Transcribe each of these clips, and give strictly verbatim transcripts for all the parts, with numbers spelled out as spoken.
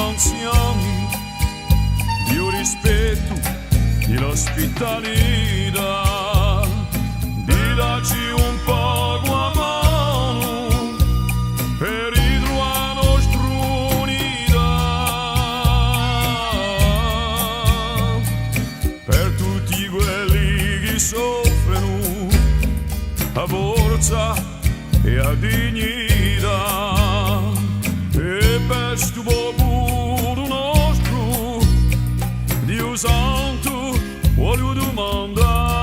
Anziani, di u rispettu, di l'ospitalità, di dacci un pocu a manu per ritruvà a nostra unità. Per tutti quelli chì soffrenu, a forza è a dignità, è per stu populu nostru, Diu Santu, vogliu dumandà.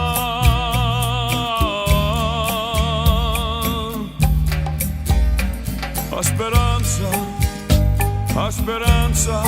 A speranza, a speranza,